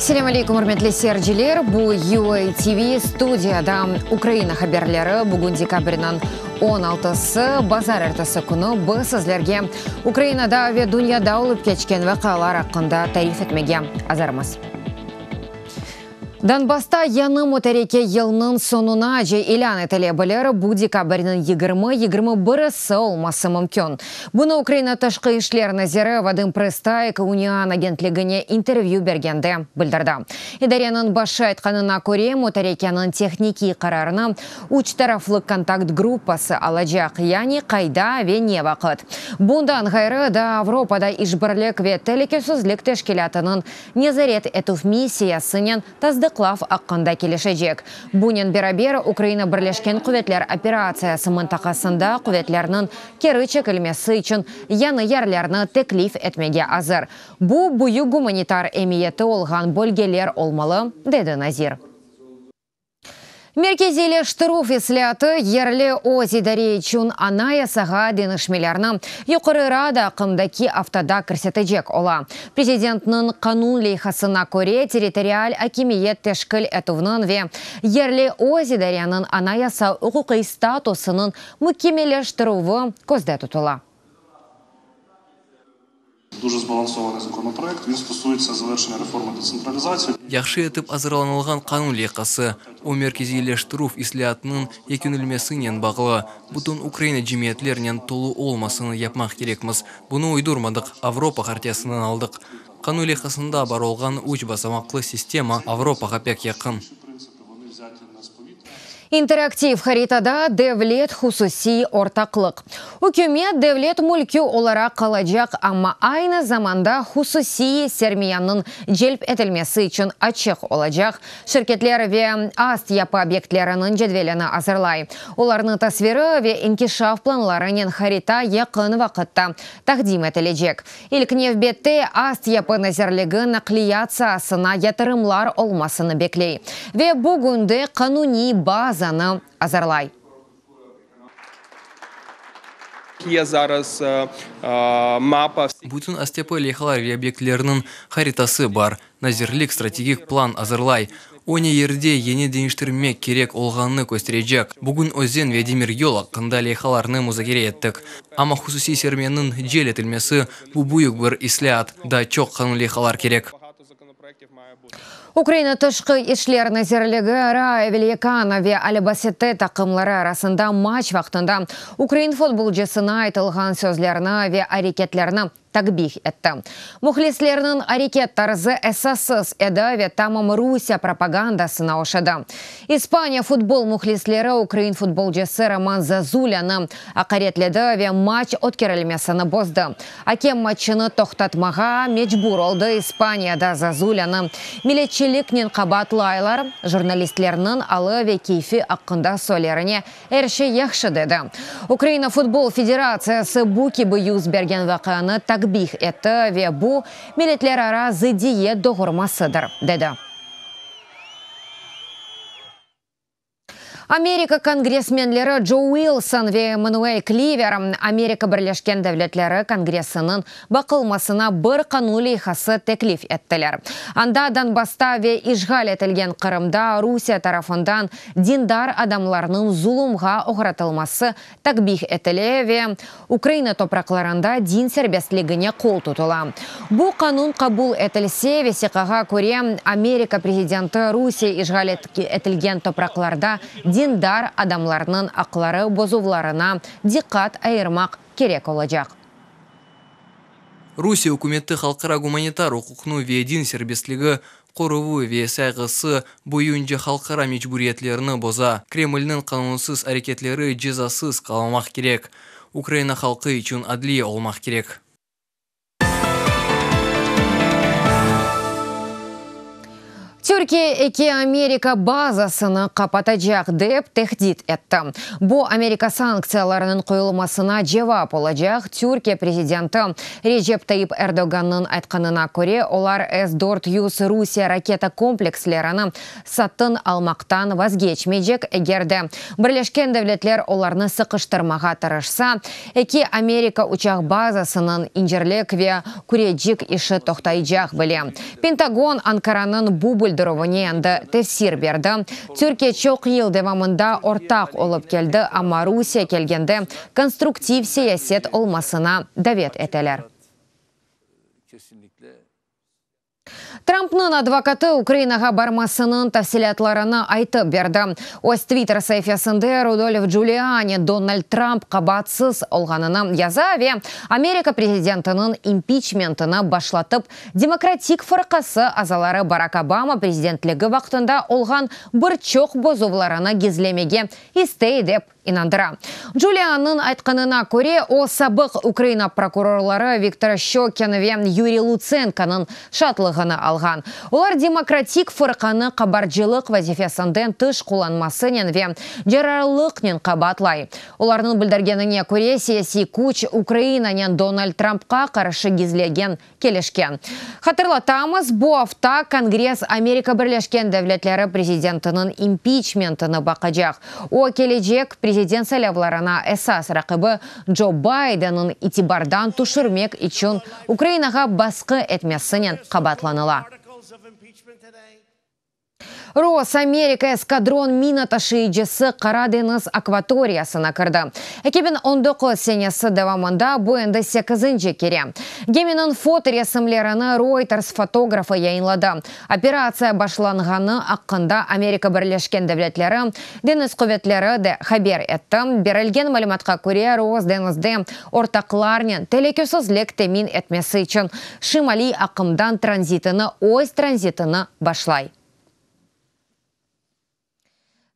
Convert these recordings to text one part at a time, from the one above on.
Selâm aleykum, ürmetli seyirciler! Bu UATV studiyada Ukraina haberleri. Bugün dekabrniñ on altısı, bazarertesi künü biz sizlerge Ukrainada ve dünyada olıp keçken vaqialar aqqında tarif etmege azırmız. Donbassta yañı mütereke yılnıñ soñunace ilân etile bilir, bu dekabrniñ 20, 21-si olması mümkün. Bunı Ukraina Tışqı işler naziri Vadım Prıstayko UNİAN agentligine intervyü bergende bildirdi. İdareniñ başı aytqanına köre, müterekeniñ tehnikiy qararını üç taraflı kontakt gruppası alacaq, yani qayda ve ne vaqıt. Bundan ğayrı, daa Avropada işbirlik ve telükesizlik teşkilâtınıñ nezaret etüv missiyasınen tasdıqlav aqqında kelişecek. Bunen beraber, Ukraina Birleşken Quvetler operatsiyası mıntaqasında quvetlerniñ keri çekilmesi içün yañı yerlerni teklif etmege azır. Bu, büyük gumanitar emiyeti olğan bölgeler olmalı, dedi nazir. Merkeziyleştirüv islâatı yerli öz idare içün Anayasağa deñişmelerni Yuqarı Rada aqımdaki aftada kirsetecek ola. Prezidentniñ qanun leyhasına köre, territorial akimiyet teşkil etüvniñ ve yerli öz idareniñ anayasa uquqiy statusınıñ mükemmelleştirüvi közde tutula. Дуже zbalansований законопроект. Він стосується завершення реформи децентралізації. Yahşı etip azırlanılğan qanun leyhası. O, merkeziyleştirüv islâatınıñ yekünilmesinen bağlı. Bütün Ukraina cemiyetlernen tolu olmasını yapmaq kerekmiz. Bunı uydurmadıq, Avropa hartiyasından aldıq. Qanun leyhasında bar olğan üç basamaqlı sistema Avropağa pek yaqın. İnteraktiv haritada devlet-hususiy ortaqlıq. Ükümet devlet mülkü olaraq qalacaq, amma aynı zamanda hususiy sermiyanıñ celp etilmesi içün açıq olacaq şirketler ve astyapı obyektleriniñ cedvelini azırlay. Olarnıñ tasviri ve inkişaf planlarınen harita yaqın vaqıtta taqdim etilecek. İlk nevbette Astyapı nazirligi naqliyat saasına yatırımlar olmasını bekley ve bugünde qanuniy bazanı azırlay. Ye zaraz mapa. Bütün astyapı leyhalar ve obyektleriniñ haritası bar. Nazirlik strategik plan azırlay. O ne yerde yeni deñiştirmek kerek olğanını kösterecek. Bugün özen ve demiryol aqqında leyhalarnı muzakere ettik. Amma hususiy sermiyanıñ cel etilmesi, bu büyük bir islâat. Daa çoq qanun leyhalar kerek. Ukraina Tışqı işler nazirligi Rayo Valyekano ve Albasete taqımları arasında maç vaqtında ukrain futbolcısına aytılğan sözlerni ve areketlerni takbih etti. Mühlislerniñ areket tarzı esassız edi ve tamam Rusiye propagandasına oşadı. İspaniya futbol mühlisleri ukrain futbolcısı Roman Zazulânı aqaretledi ve maç ötkerilmesini bozdı. Akem maçnı toqtatmağa mecbur oldı. İspaniyada Zazulânı milletçiliknen qabaatlaylar, jurnalistlerniñ alı ve keyfi aqqında suallerine Er şey yahşı, dedi. Ukraina futbol federatsiyası bu kibi yüz bergen vaqianı takbih etti ve bu, milletlerara zıddiyet doğurmasıdır, dedi. Amerika kongressmenleri Co Uilson ve Emmanuel Kliver Amerika Birleşken Devletleri Kongressiniñ baqılmasına bir qanun leyhası teklif ettiler. Anda Donbassta ve işğal etilgen Qırımda Rusiye tarafından dindar adamlarnıñ zulumğa oğratılması takbih etile ve Ukraina topraqlarında din serbestligine qol tutula. Bu qanun qabul etilse, vesiqağa köre, Amerika prezidenti Rusiye işğal etilgen topraqlarda dindar adamlarnıñ aqları bozuvlarına diqqat ayırmaq kerek olacaq. Rusiye ükümeti halqara gumanitar uquqnı ve din serbestligi qoruvı ve sayğısı boyunca halqara mecburiyetlerini boza. Kremlniñ qanunsız areketleri cezasız qalmamaq kerek. Ukraina halqı içün adliye olmaq kerek. Türkiye eki Amerika bazasını qapatacaq, dep tehdit etti. Bu, Amerika sanktsiyalarınıñ qoyulmasına cevap olacaq, Türkiye prezidenti Recep Tayyip Erdoğannıñ aytqanına köre, olar S 400 Rusiye raketa komplekslerini satın almaqtan vazgeçmeycek, eger de Birleşken Devletler olarnı sıqıştırmağa tırışsa, eki Amerika uçaq bazasınıñ, İncirlik ve Kürecik işi toqtaycaq bile. Pentagon Ankaranıñ bu bildirüvine endi tefsir berdi, Türkiye çoq yıl devamında ortaq olıp keldi, amma Rusiye kelgende konstruktiv siyaset olmasına davet eteler. Trampnıñ advokatı Ukrainağa barmasınıñ tafsilâtlarını aytıp berdi. Öz Twitter saifesinde Rudolf Giuliani Donald Tramp qabaatsız olğanını yaza ve Amerika prezidentiniñ impiçmentini başlatıp, Demokratik fırqası azaları Barak Obama prezidentligi vaqtında olğan bir çoq bozuvlarını gizlemege istey dep inandıra. Giulianiniñ aytqanına köre, o, sabıq Ukraina prokurorları Viktor Şçokin ve Yuriy Lutsenkonıñ şaatlığını alğan. Olar Demokratik fırqanı qabarcılıq vazifesinden tış qullanmasınen ve cerrarlıqnen qabaatlay. Olarnıñ bildirgenine köre, siyasiy küç Ukrainanen Donald Trampqa qarşı gizlegen kelişken. Hatırlatamız, bu afta Kongress Amerika Birleşken Devletleri prezidentiniñ impiçmentini baqacaq. O, kelecek prezident saylavlarına esas raqibi Co Baydenniñ itibardan tüşürmek içün Ukrainağa basqı etmesinen qabaatlanıla. Ros Amerika eskadron mina taşıyıcısı Qara deñiz akvatoriyasına kirdi. 2019 senesi devamında bu endi sekizinci kere. Geminiñ fotoresimlerini Reuters fotografı yayınladı. Operatsiya başlanğanı aqqında Amerika Birleşken Devletleri deñiz quvetleri de haber etti. Berilgen malümatqa köre, Ros deñizde ortaqlarnen telükesizlik temin etmesi içün Şimaliy aqımdan tranzitini öz tranzitini başlay.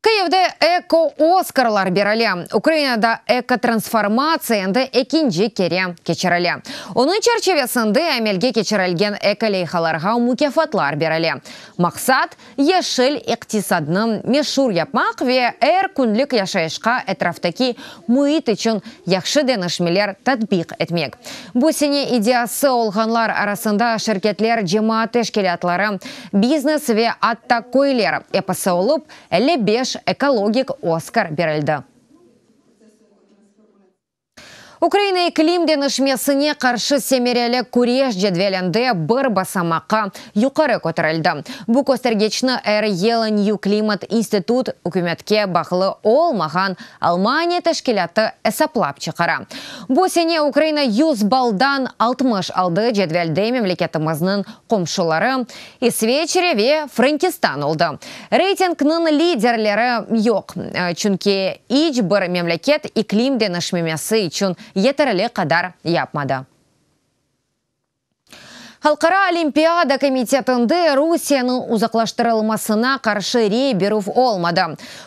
Kıyivde Eko-Oskarlar berile. Ukrainada ekotransformatsiya endi ekinci kere keçirile. Onıñ çerçivesinde amelge keçirilgen eko-leyhalarğa mukâfatlar berile. Maqsat, yeşil iqtisadnı meşur yapmaq ve er künlik yaşayışqa etraftaki müit içün yahşı deñişmeler tatbiq etmek. Bu sene ideyası olğanlar arasında şirketler, cemaat teşkilâtları, biznes ve atta köyler, episi olıp, 55 ekologik Oskar berildi. Ukraina iklim deñişmesine qarşı semereli küreş cedvelinde bir basamaqqa yuqarı köterildi. Bu köstergiçni er yıl New Climate Institute ükümetke bağlı olmağan Almaniya teşkilâtı esaplap çıqara. Bu sene Ukraina 100 balldan 60 aldı, cedvelde memleketimizniñ qomşuları İsveçre ve Frenkistan oldı. Reytingniñ liderleri yoq, çünki iç bir memleket iklim deñişmemesi içün yeterli qadar yapmadı. Halqara olimpiada komitetinde Rusiyeniñ uzaqlaştırılmasına qarşı rey berüv olmadı.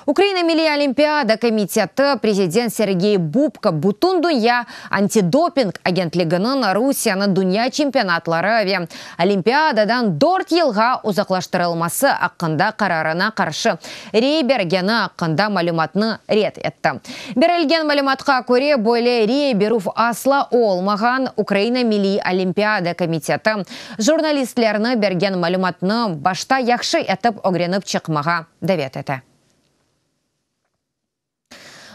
Ukraina Milliy olimpiada komiteti prezident Sergey Bubka Bütündünya antidoping agentliginiñ Rusiyeni dünya çempionatları ve Olimpiadadan dört yılğa uzaqlaştırılması aqqında qararına qarşı rey bergeni aqqında malümatnı red etti. Berilgen malümatqa köre, böyle rey berüv asla olmağan, Ukraina Milliy olimpiada komiteti jurnalistlerni bergen malümatnı başta yahşı etip ögrenip çıqmağa davet ete.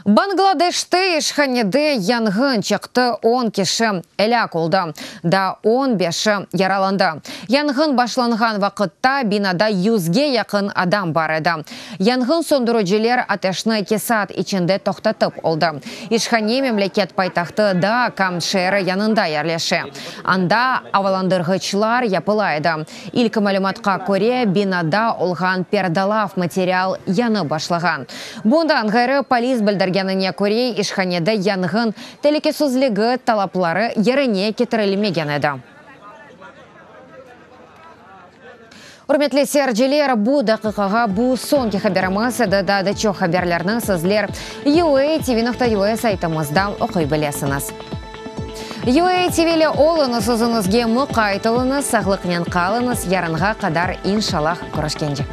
Bangladeşte işhanede yanğın çıqtı, on kişi elâk oldı, daa on beşi yaralandı. Yanğın başlanğan vaqıtta binada yüzge yaqın adam bar edi. Yanğın söndüriciler ateşni eki saat içinde toqtatıp oldı. İşhane memleket paytahtı Daka şeeri yanında yerleşe. Anda avalandırğıçlar yapıla edi. İlk malümatqa köre, binada olğan perdalav material yanıp başlağan. Bundan ğayrı, polis bildirgenine köre, işhanede yanğın telükesizligi talapları yerine ketirilmegen edi. Ürmetli seyirciler, bu daqiqağa bu soñki haberimiz edi. Daa da çoq haberlerni sizler UATV nokta UA saytımızda oquy bilesiñiz. UA TV ile oluñız, özüñizge muqayt oluñız, sağlıqnen qalıñız, yarınğa qadar, inşallah, körüşkence.